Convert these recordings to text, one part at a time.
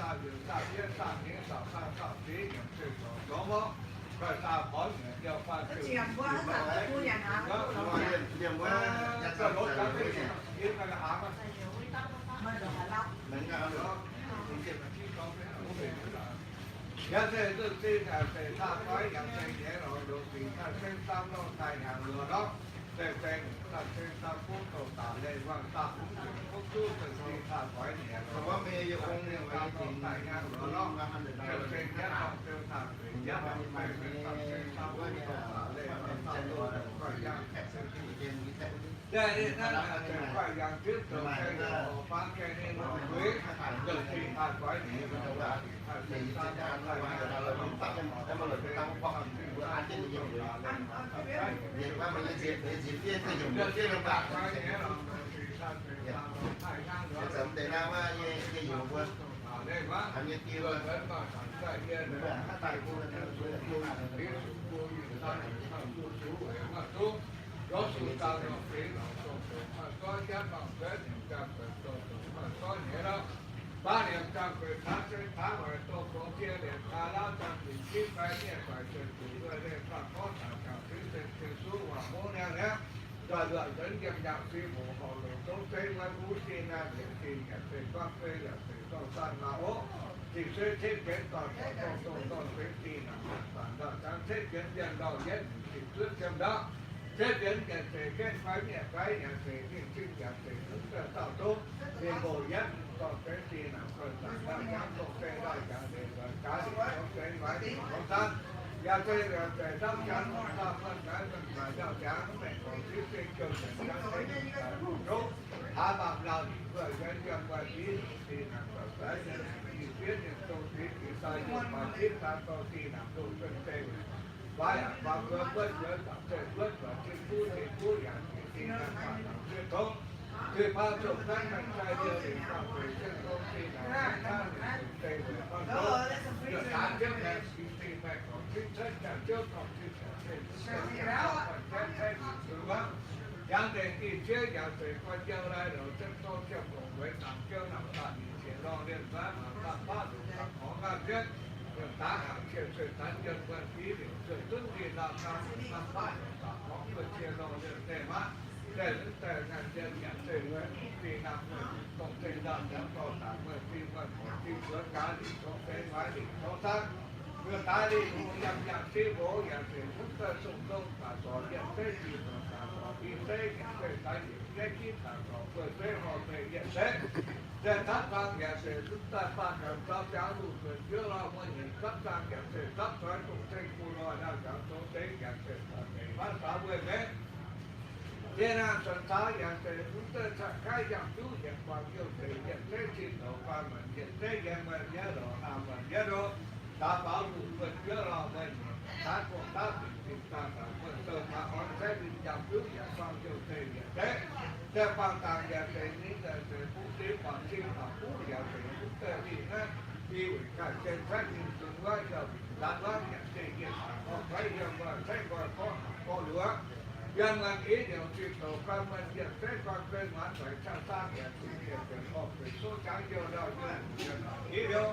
saah-yunh saah-fiev saah-hnyangx, saah-saah saah-feix, yaac se dorngx gorngv, koiv saah-porv nyei jauv faah ziouc, yaac se zinh ziangx, yaac se zinh ziangx, se daaih se daaih lorz daaih hnyangx lorz lorqc, se se daaih se daaih butv douh daaih leiz waangc daaih hungx nzengc butv duqv, se se daaih guaix nyei lorz, se se daaih lorz daaih hnyangx lorz lorqc, se se nyanv lorz se daaih nzueic nyanv lorz daaih se daaih butv douh daaih leiz waangc daaih duqv guaix nyei. Daaih ninh naaiv guaih yangh zipv zoux gaengh, oix bangv gaengh ninh longc zuiz, zoux zinh haih guaix nyei, Lorz sux zaang norm feix lorz dongh dongh maaih gorv, jatv mangc cuotv liemh zaang gueix dongh dongh maaih gorv nyei lorqc. Baav liemh zaang gueix taav se taav waaic dongh dongh jiex liemh taa lauv zaang gueix jiex fai mienh guaix zuqc zuqc luoqc leih faam gorngv taux jangx fingx se Ziouv Yesu waac hov niaa niaa, nzoih nzuonx nzengc yiem yangh fingx hoc horc longc zongv zeiv wuov huv sin naaiv liemh zinh yaac se guav fei yaac se zorng zaang maaih oc. Zinh suiv cetv fienx dorh dorh dongh dongh dongh fingx zinh naaic zanc nzauh jangx cetv fienx mienh ndorh yietv nyungc zinh zuov ziemv ndorqc. Cetv fienx yaac se gaengh fai mienh fai yaac se ninh zinh yaac se zungv daaih dauh zungv ninh mboc yietv nyungc dorh fingx zinh naaic zanc nzauh jangx dongh fei ndorh jangx leiz nzuonx gaax liqc gorngv fei nqoi liqc gorngv zanv. Yaac se yaac se ndamv jangx dongh dauh muonh gaax muonh gaax ndamv jangx mengh gorx zipv zinh jouh nzuonx jangx fingx zinh gaax dongh zungv haaix baamh lauh liqc wuov yiem yiem wuov zipv zinh naaic zanc nzauh jangx yiem fiev nyei dongh zipv zinh daaih yiem maaih zipv daaih dongh zinh naaic dongh cuotv deic Baav yaac baav guoqv, buotv guoqv, zaangc zeiv buotv guoqv, zinh buv zinh buv yaac zinh zinh naaiv guaax laangz zieqv tongv, zinh baav zongh naaiv naaiv zai liouh liqc guaax gueix zieqv tongv, zinh naaic naaiv naaiv liouh liqc deic weic buangv zongh, yaac daaih jienv maengx fingx zinh maengx gorx zipv cuotv jaax ziouv dorngh zinh yaac zeiv zungv daaih guaax gueix jienv caeqv liqc zuiz wuov, yangh nzengc ih jieqv yaac zeiz guaax jauv lai lorz zieqv tongv ziepc longc weic naamh jiouv naamh baamh mienh zieqc lorngh lienh nzaanv maanc daaih baav longc daaih gorngv ngaanv jienv, yaac daaih hangc cie sueih zanx yienh wuonh div liouc zueih zunv ninh laanh naamh baav longc daaih gorngv wuov cie lorngh lienh zeiv maiv zeiz zunv daaih ngaanv yienh yaac zeiz wuov ninh zinh naamh wuonh dongh zeiv ndaauh ziangx dorh daaih wuonh zinh wuonh muoc zinh zuov gaax liqc tongv zeiv maiv liqc tongv zanv, yaac daaih liqc hungh yiem yangh zinh mbuo yaac zeiz zunv daaih sung zong daaih zorc yienh zeiv, zinh zorc daaih zorc i zeiv, yaac zeiz daaih yietc zeiv ginv daaih zorc buoz zeiv horh zeiv yienh zeiv. Deix zanv fangx yaac zeiz zunv daaih faah gaax zaux ziangx luc zuonc juov lorh muonh nyeic zapv zaang yaac zeiz zapv zoix dongh ceng gu lorh ndaauh ziangx zoux deix yaac zeiz daaih deix baav saax wueih mengh. Yie naaiv suonx caux yaac zeiz zunv daaih caqv kaiv yangh juv yietc guangc youh zeiz yietc zeiv cin zoux guaan muonc yietc zeiv yiem muonh yietv lorz aa muonh yietv loh. Daux faaux luc buonc juov lorh muonh nyeic daav gong daav binc binc daaih daaih muonh douh daaih orn zeiv win yangh juv yaac guangc youh zeiz yietc zeiv. Daaih guangc dangc yaac zeiz ninh yaac zeiz bungx zinh guangc cing guangc buv yaac zeiz zunv daaih lih naaiv i weic ganh jien caiv ninh zunc wuov yaac ndanv wuov yaac zeiz yienh daaih orv faiv yiem wuov zeiv nqoi gorngv gorngv luoqc. Yiem muonh i liouc zinh zoux guaan muonh yietc zeiv guaan guei muanz doix caqv saang yaac zinh yietc ziepc orv gueix soqv jangv youh ndau youh i liouh,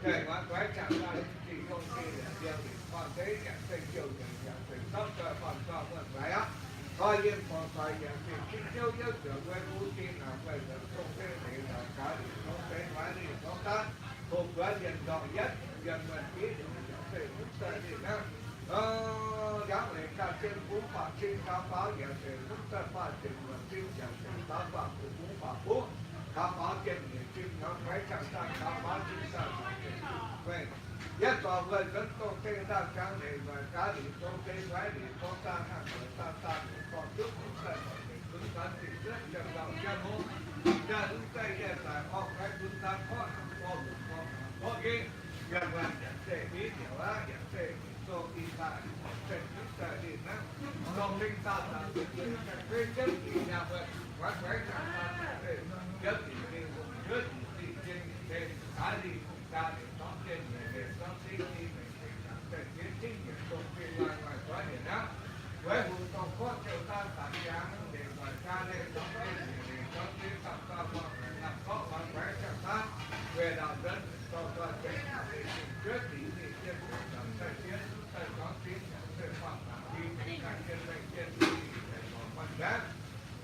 daaih muanz doix caqv saang zinh yongh zinh liouc liouh liqc guaan zeiv yaac zeiv jouh nzengc yaac zeiz zapv doix faanh guaan muonh doix aqv. Koi yienh borngc doix yaac zeiz zinh youh youh ziouc wuov gu zinh naaic wuov nzuonx dongh zeiv leiz naaic gaax liqc tongv zeiv maiv liqc tongv zanv, hungh buonv yienh ndorngc yietv yiem muonh i liouc yaac zeiz zunv daaih ninh aqv. Yangh weic ganh zien bungx faatv cing gaux faaux yaac zeiz zunv daaih faatv zinh muonh zinh yaac zeiz daux faatv bungx bungx faatv buv gaux faaux zinh nyeic zinh gaux faix caqv saang gaux faaux zinh saang yaac zeiz zunv guei. Yietv zorc wuonh nzuonx dongh deic ndaauh ziangx leiz nzuonx gaax liqc tongv deix maiv liqc tongv zanv hnangv nzuonx daaih daaih liqc dorh duqv zunv daaih zorc zeiz zunv zanv zinh zuov ziepc lauh jienv hov. Jaax zunv daaih yie daaih orv faiv zunv zanv gorngv hnangv gorngv luc gorngv hnangv gorngv gengh. Yaac muonh yaac zeiz miv nyouz aqv, yaac zeiz zong i daaih, zeiz zunv daaih ninh hnangv. Dongh mingh daaih daaih zeiz zeiz zeiz zeiz jienv ih nyaanh wuonh guaix guaix caqv daaih zeiz jienv ih mingh hungh juov ih zinh jiex nyeic leiz, daaih lih hungh jaa leiz zorngv jienv nyeic leiz zorngv zingv i mengh zeiz cangx daaih ziex zingv yietc dongh zinh maaih maaih zorngv Weic hungh dongh gorngv ziouc daan daaih ziangx, ndeic nzoih jaa leih dorngx jienv, nyeic leih dorngx jienv, gapv gapv muangh naaic, gapv gorqv muangx guaix ziangh naaiv, weic ndau-nzuonx dorh dorh jiex, zuov dingc ninh jienv, zuov daaih siev, zuov daaih dorngx dingc, zuov daaih buangh dangc dingc, daaih jienv meih jienv dingc, daaih zorc guanh mbaeqv,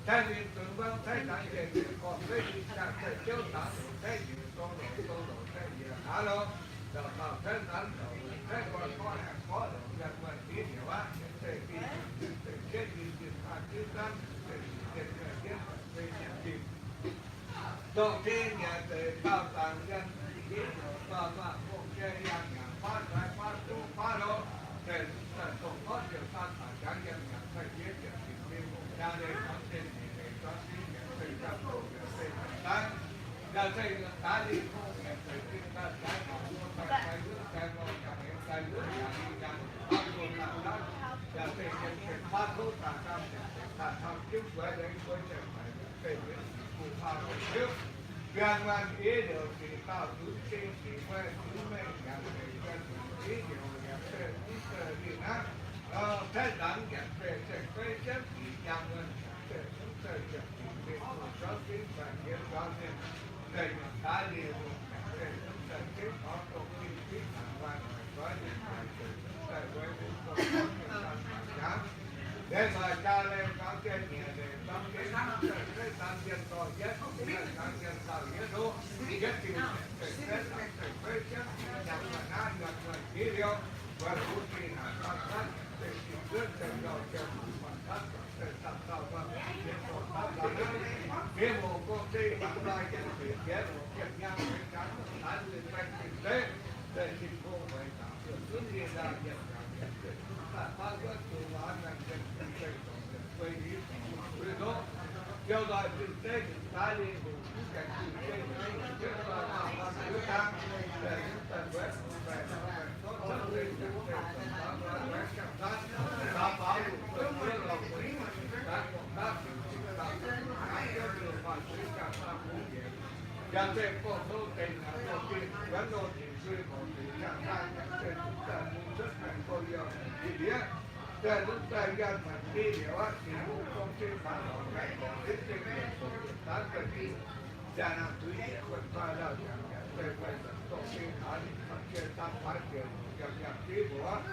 taaih ninh zunc mbuangv taaih dangx jiex njiec gormx feiv dingc jaa, daaih ziouv dangx longc taaih njiec gong longc gong longc taaih njiec hnangv nor, ndau-ndau taaih nanv ndau-weic taaih gorx gorx haengh gorx longc yangh muonh div liouc aqv, yietc zeiv dinh, yietc zeiv cietv dinh, dinh hnangv diuv zanv, yietc zeiv dinh, yietc zeiv dinh, yietc zeiv dinh, yietc zeiv dinh. Dongh dinh yaac zeiz gauh zaangc yiem dinh liouc, dorh maaih hungh jai yangh yaac baav nzaix baav duqv baav lorqc, zeiz dongh gorngv ziouc daan daaih jangx yiem yaac cai jiex ziepc fingx fingx hungh jaa leih dorngx jienv nyeic leih dorngx jienv yietc zeiv gapv doqc yietc zeiv gapv zanv, yaac zeiz yaac daaih lingh hungh yietc zeiv dinh daaih jaaix mangc wuov daaih jaaix wuov daaih ngorc yaac hengx daaih wuov yaac lingh yaac baav doqc daaih zanv, yaac zeiz yiem cien baav kouv daaih zanv yaac zeiz daaih taux jienv guaix lengx guaix ziepc haic yaac zeiz yiem gu'nguaaz gu'nguaaz ziouv. Yangh muonh i liouc sic dauh zunx ding sic mueiz zunx mengh yaac zeiz yiem i liouc yaac zeiz mv zeiz lingh aqv. Taiv nzangc yaac zeiz zeiv feiv siepv dingc yangh muonh yaac zeiz mv zeiz ziepc dingc mingh gu'nguaaz ziouv zingv daaih jiex nzuonx mienh, zeiz yaac daaih liouc yaac zeiz mv zeiz zingv taux dongh dinh zingv naaic maaih haic zoix mienh yaac zeiz mv zeiz weic hungh dongh gorngv mienh daaih maaih jangx. Deix maaih jaa leih dorngx jienv nyeic leih dorngx jienv mv zeiz feiv daan mienh dorh yietv, mv zeiz daan mienh dauh yietv loh, yietv diuh zeiv feiv daan zeiv feiv jienv yangh maaih naaiv yangh maaih jiex liouh, weic hungh dinh naaic dauh zanv zeiv dinh zuotv ziouc ndau ziouc maaih zanv zeiv daaih dauh maaih jiex dorh zanv dauh naaiv, mienh muoz gong-se mangc nzoih jienv zuqc jiex loc jienv nyangv weic jangx daaih lui baeng zinh zeiv, zeiv Tin-Hungh weic zaangc zuoqc zunv ninh ndaauh yietc zaangc yietc zuoqc zunv daaih baav wuov zuqc waac nganc yietc zuqc zeiv dorngc yietc guei liuz dorngc mangc lui ndoqv, ziouc nzoih zinh zeiv ninh daaih lingh hungh mv gaengh zinh zeiv ninh jienv nzoih maaih maaih liuz dangv, zeiv zunv daaih guaix baengc baengc zorqv cuotv zeiv ziangh zeiv dorngc nzaaux nzoih guaix ziangh zanv, nzaaux faaux lungh zuoqv zuov lorh gueix zinh zinh zanv gorngv daav zinh zinh zanv, zanv jienv zuqc maaih zuiz ziangh zanv hungh yienx. Yaac zeiz gong-zoh deix naaic gong-dinh wuonv nor dingc sui gorngc deix ziangh zanv yaac zeiz zunv daaih bun cuotv maengx gouv youh deix ndiev, zeiz zunv daaih yangh maengx div liouc aqv. Tin-Hungh gong-se faanv lorz maengx gorngc zipv zingh yietc zoqc yietc zaanv za'gengh jaa-naangh zuiz yietc buonc faah lauh jangx yaac zeiz fai zanc gong-se taux ninh camv jienv camv faix ziouc yaac yangh div mbuoqc aqv.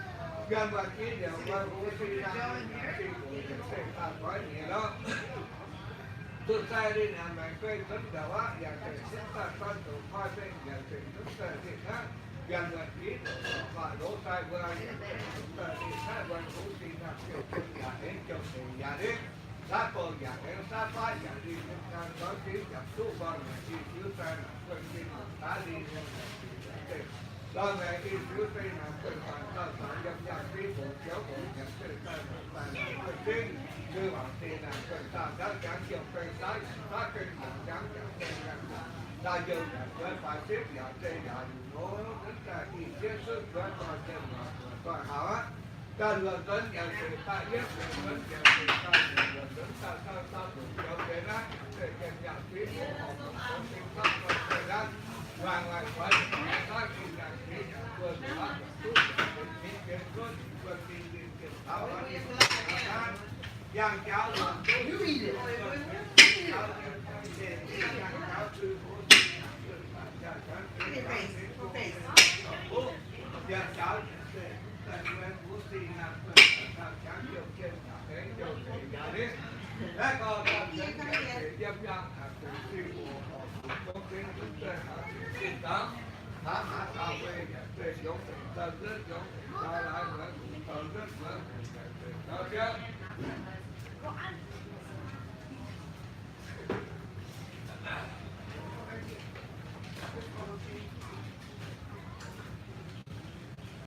Yangh maengx div liouc guai hungh sin naangh ninh yaac dingh mbuoqc yietc zeiv daaih goiv nyei lorqc. Zuqc sai linh hnaangx maengx guei nzuonx ndau aqv, yaac zeiz zunv daaih guanh zoux koi mengh, yaac zeiz zunv daaih linh hnangv yangh maengx div liouc zorc faah lov sai mbuo, yaac zeiz zunv daaih linh hnangv guai hungh sin naangh ziouc bun yaac hengx ziouc deix yaac hengx, saav bouh yaac hengx, saav baav yaac linh, ninh kang zoux dingv yaac duqv mbuangz naaic i fiuv sai naaic guanh sin naaic daav linh nyei naaic zuqc zeiv lorh maengx i fiuv sai naaic guanh faanx dauh zaux yiem yangh div mbuoqc ziouv mbuoqc yaac zeiv daaih naaic daaih naaic guanh sin, lui waangc deix naaic guanh dauh ndaauv jangx ziouc guanh saav yaac saav guanh yaac jangx yaac zeiv yaac daaih youh yaac zueiz faix sipv yaac zeiv yaac liuz nor, zunv daaih i fiev suiv zueiz dorh jien lorz zuoqc dorh haaux aqv. Daaih luoqc nzuonx yaac zeiz daaih yietv, luoqc nzuonx yaac zeiz daaih luoqc, luoqc nzuonx daaih daaih daaih luoqc joux deix naaiv, zeiv jien yaac fiev mbuo horpc longc zoux ding gapv gorngv zeiv naaiv, waangc waaic zoix yaac zeiz daaih ging yaac zeiz yaac mbuo luoqc aqv, duqv yaac zeiz mingh jienv zuov dingc mbuo ding dinh jienv taux oix dinh naaiv, yangh jaux longc duqv yaac zeiz jienv jaux yaac zeiz dinh yangh jaux zui mbuo dinh yaac zeiz daaih jaax jaax zeiz jaax zeiz duqv yaac zeiz zorc duqv yangh jaux yaac zeiz daaih mbuo dinh naaiv zeiz daaih jaax jouh jienv yaac zeiz jouh zeiz yaac ninh. Naaiv gorngv daaih zeiz yaac zeiz yiem yangh haaix zuqc zingh oc, horpc zuqc zong zingh zunv zeiv haaix zuqc zinh dangv, hnangv haaix dauh mbuo yaac zeiz yongz zeiz daaih nzuonv yongz zeiz daaih